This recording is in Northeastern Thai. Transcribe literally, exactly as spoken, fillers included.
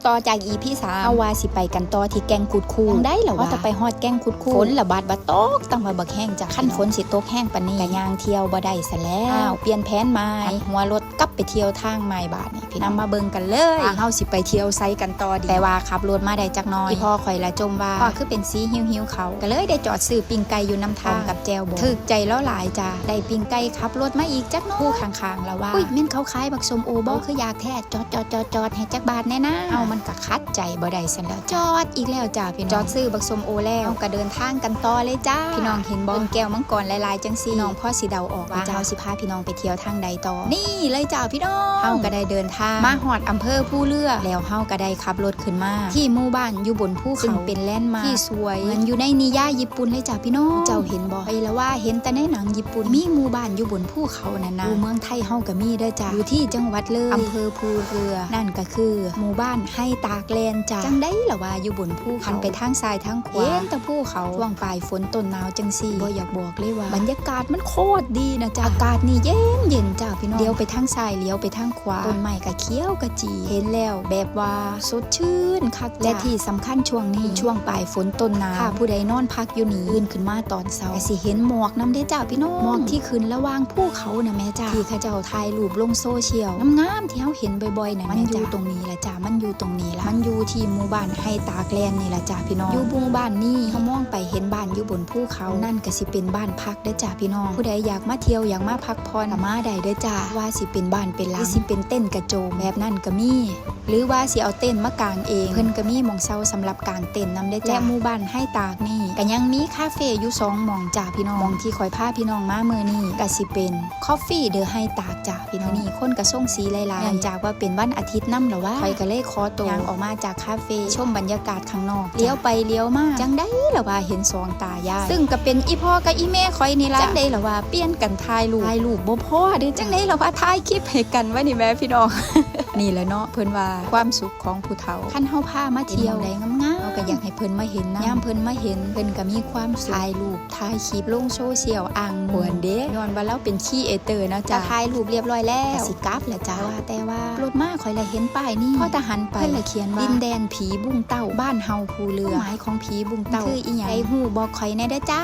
ต่อจาก อีพี สาม เฮาว่าสิไปกันต่อที่แก่งคุดคู จั่งใด๋ล่ะวะ พอแต่ไปฮอดแก่งคุดคู ฝนระบาดว่าตก ตั้งว่าบักแฮงจ้ะ คันฝนสิตกแฮงปานนี้ ก็ย่างเที่ยวบ่ได้ซะแล้ว อ้าว เปลี่ยนแผนใหม่ หันหัวรถกลับไปเที่ยวทางใหม่บาดนี้ พี่น้อง มาเบิ่งกันเลย ว่าเฮาสิไปเที่ยวไสกันต่อดี แต่ว่าขับรถมาได้จักหน่อย อีพ่อข่อยละจ่มว่า พ่อคือเป็นสีหิวๆ เขา ก็เลยได้จอดซื้อปิ้งไก่อยู่นำทาง กับแจ่วบอง ถูกใจลาวหลายจ้ะ ได้ปิ้งไก่ ขับรถมาอีกจักหน่อย ผู้ข้างๆ ละว่า อุ้ย แม่นเขาขายบักส้มโอบ่ คืออยากแท้ จอดๆๆๆ ให้จักบาทแน่นะ เอ้า มันก็ขัดใจบ่ได้ซั่นแล้ว จอดอีกแล้วจ้ะพี่น้อง จอดซื้อบักส้มโอแล้ว เฮาก็เดินทางกันต่อเลยจ้า พี่น้องเห็นบ่ ต้นแก้วมังกรหลายๆ จั่งซี่ พี่น้องพอสิเดาออกว่า เฮาสิพาพี่น้องไปเที่ยวทางใดต่อ นี่เลยจ้าพี่น้อง เฮาก็ได้เดินทาง มาฮอดอำเภอภูเรือ แล้วเฮาก็ได้ขับรถขึ้นมา ที่หมู่บ้านอยู่บนภูเขา ซึ่งเป็นแลนด์มาร์คที่สวย เหมือนอยู่ในนิยายญี่ปุ่นเลยจ้าพี่น้อง เจ้าเห็นบ่ ไปละว่าเห็นแต่ในหนังญี่ปุ่น มีหมู่บ้านอยู่บนภูเขานั่นนะ อยู่เมืองไทยเฮาก็มีเด้อจ้า อยู่ที่จังหวัดเลย อำเภอภูเรือ นั่นก็คือหมู่บ้านไฮตากแลนด์จ้า จั่งใด๋ล่ะว่าอยู่บนภูเขา หันไปทางซ้ายทางขวา เห็นแต่ภูเขา ช่วงปลายฝนต้นหนาวจั่งซี่ บ่อยากบอกเลยว่า บรรยากาศมันโคตรดีนะจ้า อากาศนี่เย็นๆ จ้าพี่น้อง เลี้ยวไปทางซ้าย เลี้ยวไปทางขวา ต้นไม้ก็เขียวขจี เห็นแล้วแบบว่าสดชื่นคักจ้า และที่สำคัญช่วงนี้ ช่วงปลายฝนต้นหนาว ถ้าผู้ใดนอนพักอยู่นี่ ตื่นขึ้นมาตอนเช้า ก็สิเห็นหมอกนำเด้อจ้าพี่น้อง หมอกที่ขึ้นระหว่างภูเขาน่ะแม่จ้า ที่เขาเจ้าถ่ายรูปลงโซเชียล งามๆ ที่เฮาเห็นบ่อยๆ นั่น มันอยู่ตรงนี้ล่ะจ้า มันอยู่ตรงนี้ล่ะ มันอยู่ที่หมู่บ้านไฮตากแลนด์นี่ล่ะจ้าพี่น้อง อยู่หมู่บ้านนี้ เฮามองไปเห็นบ้านอยู่บนภูเขา นั่นก็สิเป็นบ้านพักเด้อจ้าพี่น้อง ผู้ใดอยากมาเที่ยว อยากมาพักผ่อน ก็มาได้เด้อจ้า ว่าสิเป็นบ้านเป็นหลัง หรือสิเป็นเต็นท์กระโจม แบบนั้นก็มี หรือว่าสิเอาเต็นท์มากางเอง เพิ่นก็มีหม่องเช่าสำหรับกางเต็นท์นำเด้อจ้า และหมู่บ้านไฮตากนี่ ก็ยังมีคาเฟ่อยู่สองหม่องจ้าพี่น้อง หม่องที่ข้อยพาพี่น้องมามื้อนี้ ก็สิเป็น คอฟฟี่เดอะไฮตากจ้าพี่น้อง นี่คนก็ส่งสีหลายๆ เนื่องจากว่าเป็นวันอาทิตย์นำล่ะว่า ข้อยก็เลยขอตัวย่างออกมาจากคาเฟ่ ชมบรรยากาศข้างนอก เลี้ยวไปเลี้ยวมา จั่งใด๋ล่ะว่าเห็นสองตายาย ซึ่งก็เป็นอีพ่อกับอีแม่ข้อยนี่ล่ะ จั่งใด๋ล่ะว่าเปลี่ยนกันถ่ายรูป ถ่ายรูปบ่พอเด้อ จั่งใด๋ล่ะว่าถ่ายคลิปให้กันวะนี่แม่พี่น้อง นี่แหละเนาะ เพิ่นว่าความสุขของผู้เฒ่า คันเฮาพามาเที่ยว เห็นหม่องใดงามๆ เฮาก็อยากให้เพิ่นมาเห็นนำ ยามเพิ่นมาเห็น เพิ่นก็มีความสุข ถ่ายรูป ถ่ายคลิปลงโซเชียลอ้างม่วนเด้ ย้อนว่าลาวเป็นครีเอเตอร์เนาะจ้า ถ่ายรูปเรียบร้อยแล้ว ก็สิกลับแล้วจ้า ว่าแต่ว่ารถมาข้อยละเห็นป้ายนี่ พอแต่หันไป เพิ่นละเขียนว่า ดินแดนผีบุ้งเต้า บ้านเฮาภูเรือ ความหมายของผีบุ้งเต้า คืออีหยัง ใด๋ฮู้บอกข้อยแหน่เด้อจ้า